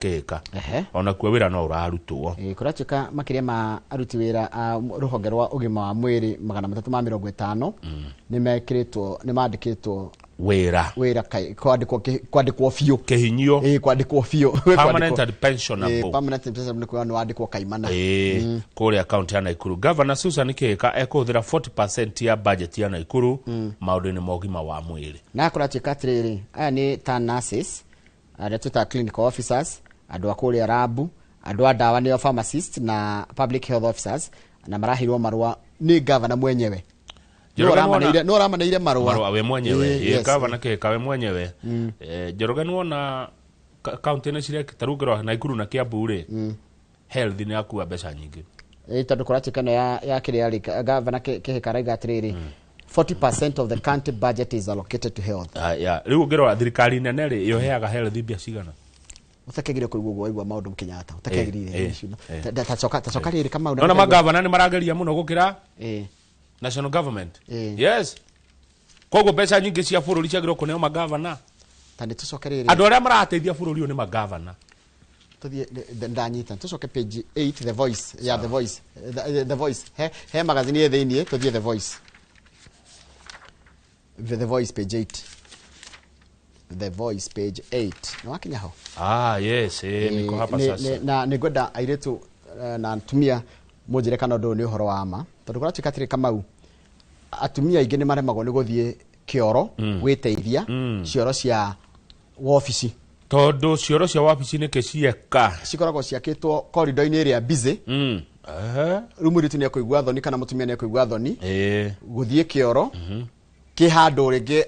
Kĩhĩka. Ehe. Onakuo wĩra no ũrarutwo. Ĩĩ, kũratuĩka makĩria ma aruti wĩra a rũhonge rwa ũgima wa mwĩrĩ 350 nĩ mekĩrĩtwo, nĩ mandĩkĩtwo wĩra. Wĩra kwandĩkwo, kwandĩkwo biũ. Kĩhinyio. Ĩĩ, kwandĩkwo biũ. Permanent and pensionable. Ĩĩ, permanent and pensionable nĩ kuga nĩ wandĩkwo kaimana. Ĩĩ, kũrĩa kaunti ya Naikuru Governor Susan Kĩhĩka ekũhũthĩra 40% ya budget ya Naikuru maũndũ-inĩ ma ũgima wa mwĩrĩ. Na kũratuĩka atĩrĩrĩ, aya nĩ ta nurses arĩa twĩtaga clinical officers, andũ a kũrĩa rabu, andũ a ndawa nĩo pharmacist na public health officers, na maraheirwo marũa nĩ gavana mwenyewe. Njoroge nĩwona- Nĩ ũramaneire marũa. Marũa we mwenyewe. Ĩĩ, Ĩĩ, yes. Gavana Kĩhĩka we mwenyewe. Njoroge nĩwona kaunti nĩ cireka ta rĩu ũngĩrora Naikuru na Kiambu rĩ, health nĩ yakua mbeca nyingĩ. Ĩĩ, tondũ kũratuĩka ĩno ya kĩrĩa rĩ, gavana Kĩhĩka arauga atĩrĩrĩ, 40% of the county budget is allocated to health. Ah, ya. Rĩu ũngĩrora thirikari nene rĩ, ĩyo ĩheaga health mbia cigana? Ũtakĩagĩrĩire kũigua ũguo, waigua maũndũ Kenyatta ũtakĩagĩrĩire. Tacoka rĩrĩ, Kamau. Nona magavana nĩ marageria mũno gũkĩra national government. Yes, koguo mbeca nyingĩ cia bũrũri ciagĩrĩirwo kũneo magavana. Ta nĩ tũcoke rĩrĩ. Andũ arĩa marateithia bũrũri ũyũ nĩ magavana. Tũthiĩ ndanyita, tũcoke page 8, The Voice ya The Voice, The Voice, he magazine ĩ thĩiniĩ. Tũthiĩ The Voice, The Voice page 8, The Voice page 8. Nĩ wakinya ho? Ah, yes, niko hapa sasa. Na nĩ ngwenda airĩtu na atumia mũnjĩre kana ũndũ ũyũ nĩ ũhoro wa ma, tondũ kũratuĩka atĩrĩ, Kamau, atumia aingĩ nĩ maremagwo nĩ gũthiĩ kĩoro gwĩteithia, cioro cia wabici. Tondũ cioro cia wabici nĩkĩ cieka? Cikoragwo ciakĩtwo korido-inĩ ĩrĩa busy. Rĩu mũirĩtu nĩ ekũigua thoni kana mũtumia nĩ ekũigua thoni gũthiĩ kĩoro kĩ handũ rĩngĩ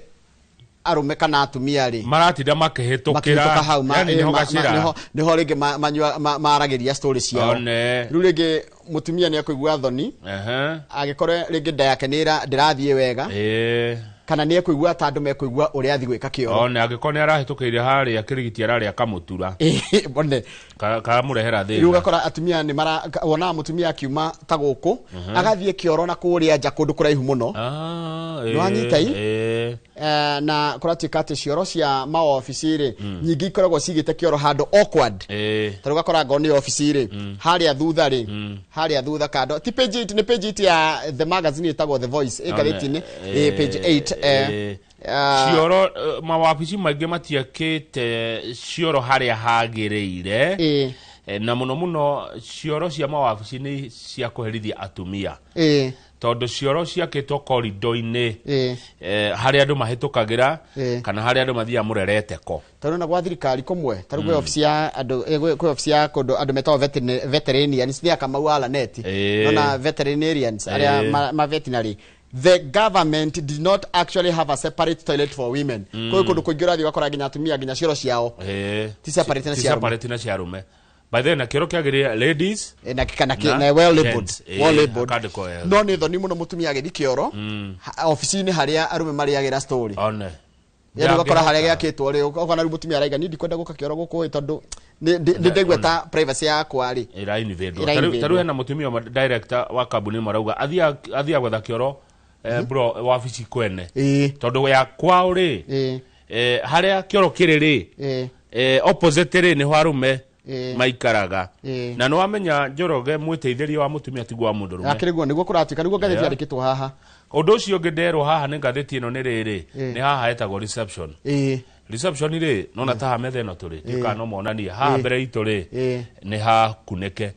arũme kana atumia rĩ maratinda makĩhĩtũkĩra. Makĩhĩtũka hau Yani nĩho gacĩra. Nĩho rĩngĩ maragĩria story ciao. One. Rĩu rĩngĩ mũtumia nĩ ekũigua thoni agĩkorwo rĩngĩ nda yake nĩ ndĩrathiĩ wega kana nĩ ekũigua ta andũ mekũigua ũrĩa athiĩ gwĩka kĩoro. One angĩkorwo nĩ arahĩtũkĩire harĩa kĩrigiti ararĩa kamũtura. One. Kamũrehera Rĩu thĩna. Ũgakora atumia nĩ mara wonaga mũtumia akiuma ta gũkũ agathiĩ kĩoro na kũrĩa nja kũndũ kũraihu mũno. Ah. Nĩwanyita i? Ĩĩ. Na kũratuĩka atĩ cioro cia maobici rĩ, nyingĩ ikoragwo cigĩte kĩoro handũ awkward. Ta rĩu ũgakora ngoo nĩ obici rĩ, harĩa thutha rĩ, harĩa thutha kando, ti page 8, nĩ page 8 ya the magazine ĩtagwo The Voice, ĩ ngathĩti-inĩ. Ĩ, page 8. Cioro, mawabici maingĩ matiakĩte cioro harĩa hagĩrĩire. Na mũno mũno cioro cia mawabici nĩ cia kũherithia atumia tondũ cioro ciakĩtwo korido-inĩ harĩa andũ mahĩtũkagĩra kana harĩa andũ mathiaga mũrereteko. Tondũ na gwa thirikari kũmwe, ta rĩu kwĩ obici ya andũ, kwĩ obici ya kũndũ andũ metagwo veterinarians, nĩ akamau a Lanet. Nona veterinarians arĩa ma veterinary, the government did not actually have a separate toilet for women. Kwĩ kũndũ kũingĩ ũrathiĩ ũgakora nginya atumia nginya cioro ciao ti separate na ti cia arũme. Separate na cia arũme. By the way, na kĩoro kĩagĩrĩire ladies Na kana na na well labeled. Gents. Well labeled. Hakandĩkwo wega. No nĩ thoni mũno mũtumia agĩthiĩ kĩoro obici-inĩ harĩa arũme marĩagĩra story. One. Yani ũgakora harĩa Ndangĩhota. gĩakĩtwo rĩ, ũkona rĩu mũtumia araiga niĩ ndikwenda gũka kĩoro gũkũ ĩ, tondũ nĩ ndaigua ta privacy yakwa rĩ ĩrainvĩndwo. Ĩrainvĩndwo. Tarĩu hena mũtumia ũmwe director wa kambuni ĩmwe arauga athiaga gwetha kĩoro bro wabici kwene tondũ ya kwao rĩ, harĩa kĩoro kĩrĩ rĩ, opposite rĩ, nĩho arũme maikaraga. Na nĩ wamenya, Njoroge, mwĩteithĩria wa mũtumia tiguo wa mũndũrũme. Akĩrĩ guo nĩguo kũratuĩka, nĩguo ngathĩti yandĩkĩtwo haha. Ũndũ ũcio ũngĩ nderwo haha nĩ ngathĩti ĩno nĩ rĩrĩ, nĩ haha hetagwo reception. Reception rĩ, nona ta haha metha ĩno tũrĩ tuĩkaga no monanie haha mbere itũ rĩ, nĩ hakunĩke.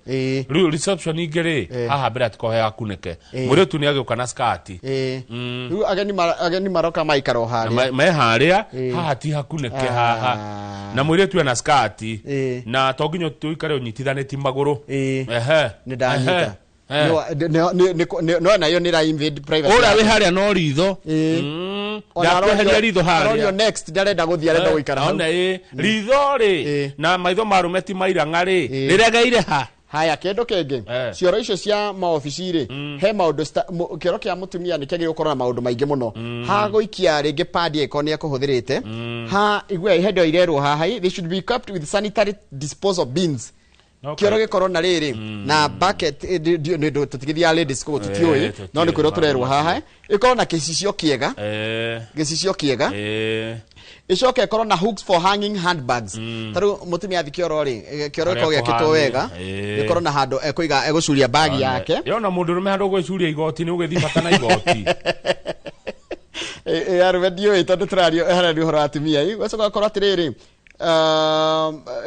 Rĩu reception ingĩ rĩ, haha mbere hatikoragwo he hakunĩke. Mũirĩtu nĩ agĩũka na skati. Rĩu ageni maroka maikara o harĩa. Me harĩa haha ti hakunĩke haha na mũirĩtu ena skati na to nginya tũikare ũnyitithanĩti magũrũ. Ehe. Nĩ ndanyita. Ehe. No nayo nĩ ĩra invade privacy. Ũrĩa wĩ harĩa no ritho. Ona ndakweheria ritho arorio harĩa. Next ndarenda gũthiĩ, arenda gũikara hau. Ona ĩ ritho rĩ na maitho ma arũme ti mairang'a rĩ, rĩregeire ha? Haya, kĩndũ kĩngĩ, cioro icio cia maobici rĩ, he maũndũ kĩoro kĩa mũtumia nĩ kĩagĩrĩirwo gũkorwo na maũndũ maingĩ mũno, ha gũikia rĩngĩ padi angĩkorwo nĩ ekũhũthĩrĩte, ha igua he ndo irerwo haha, they should be equipped with sanitary disposal bins. Kĩoro gĩkorwo na rĩrĩ na bucket, nĩ tũtigithia ladies kũguo tũtiũĩ, no nĩ kwĩrwo tũrerwo haha ĩkorwo na gĩcicio kĩega, gĩcicio kĩega, ĩcoke ĩkorwo na hooks for hanging handbags. Ta rĩu mũtumia athi kĩoro rĩ, kĩoro Harĩa gĩkorwo gĩakĩtwo kũhang'i, wega, gĩkorwo na handũ ekũiga egũcuria bagi yake. Yona mũndũ rũme handũ gwĩcuria igoti nĩ ũgĩthiĩ bata na igoti. Arũme ndiũĩ, tondũ tũraria harĩa nĩ ũhoro wa atumia. Gũcoka gũkorwo atĩrĩrĩ,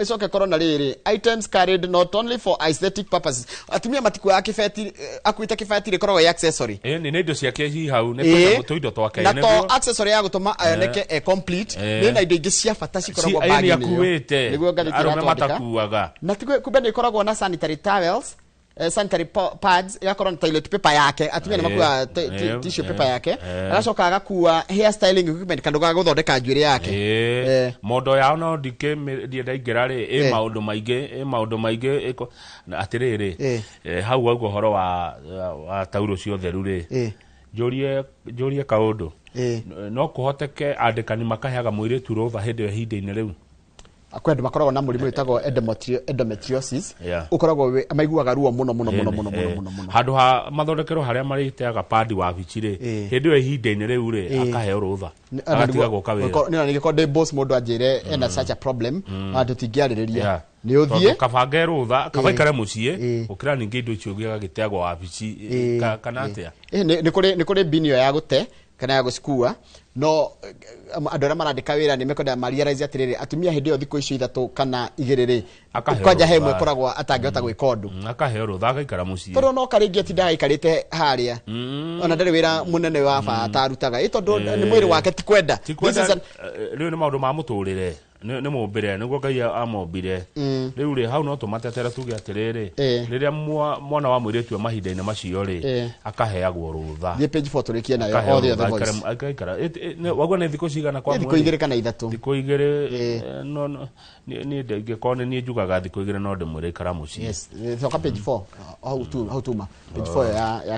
ĩcoke ĩkorwo na rĩrĩ, items carried not only for aesthetic purposes. Atumia matikuaga kĩbeti, akuĩte kĩbeti rĩkoragwo ĩ accessory. Nĩ indo ciake ci hau, nĩ tũindo twake. Na to accessory ya gũtũma ayoneke e complete, nĩ na indo ingĩ cia bata cikoragwo nĩ bagi-inĩ ĩyo. Akuĩte. Nĩguo ngathĩti Arũme ĩratwandĩka. Matakuaga. Na kumbe nĩ ĩkoragwo na sanitary towels, sanitary pads, ĩgakorwo na toilet paper yake. Atumia nĩ makuaga tissue paper yake. Agacoka agakua hair styling equipment, kandũ ga gũthondeka njuĩrĩ yake. Mondo yao no ndikĩ ndaingĩra rĩ ĩ maũndũ maingĩ, ĩ maũndũ maingĩ na atĩrĩrĩ, hau wauga ũhoro wa taurũ cia ũtheru rĩ, njũrie kaũndũ. No kũhoteke andĩkani makaheaga mũirĩtu rũtha hĩndĩ ĩyo ihinda-inĩ rĩu? Kwĩ andũ makoragwo na mũrimũ wĩtagwo endometriosis. Ũkoragwo maiguaga ruo mũno mũno mũno mũno mũno mũno mũno. Handũ ha mathondekerwo harĩa marĩteaga padi wabici rĩ, hĩndĩ ĩyo ihinda-inĩ rĩu rĩ, akaheo rũtha, agatiga gũka wĩra. Nĩ nĩgĩkorwo ndĩ boss, mũndũ anjĩre ena such a problem, na tũtingĩarĩrĩria, nĩ Tondũ ũthiĩ kaba nge rũtha, kaba ikare mũciĩ, gũkĩra ningĩ indo icio gĩgagĩteagwo wabici, kana atĩa? Nĩ kũrĩ bin ĩyo ya gũte kana ya gũcikua, no andũ arĩa marandĩka wĩra nĩ mekwenda marealize atĩrĩrĩ, atumia hĩndĩ ĩyo thikũ icio 3 kana 2 rĩ, Akaheo kwanja he ĩmwe rũtha. ĩkoragwo atangĩhota gwĩka ũndũ. Akaheo rũtha agaikara mũciĩ. Tondũ no karĩngĩ atindaga aikarĩte harĩa, ona ndarĩ wĩra mũnene wa bata arutaga, ĩ tondũ nĩ mwĩrĩ wake ti kwenda. Ti kwenda. This is Rĩu nĩ maũndũ ma mũtũrĩre, nĩ mũmbĩre nĩguo Ngai amombire. Rĩu rĩ, hau no tũmatetere tuge atĩrĩrĩ, rĩrĩa mwana wa mũirĩtu e mahinda-inĩ macio rĩ, akaheagwo rũtha. Thiĩ page 4 tũrĩkie nayo. Akaheo All the other rũtha, voice. Agaikara. Waigua nĩ thikũ cigana kwa Nĩ thikũ mweri? 2 kana 3. Thikũ 2. No niĩ ndingĩkorwo nĩ niĩ njugaga thikũ 2 no ndĩmwĩre ikara mũciĩ. Yes, coka page 4 hau tu, hau tuma page 4 ya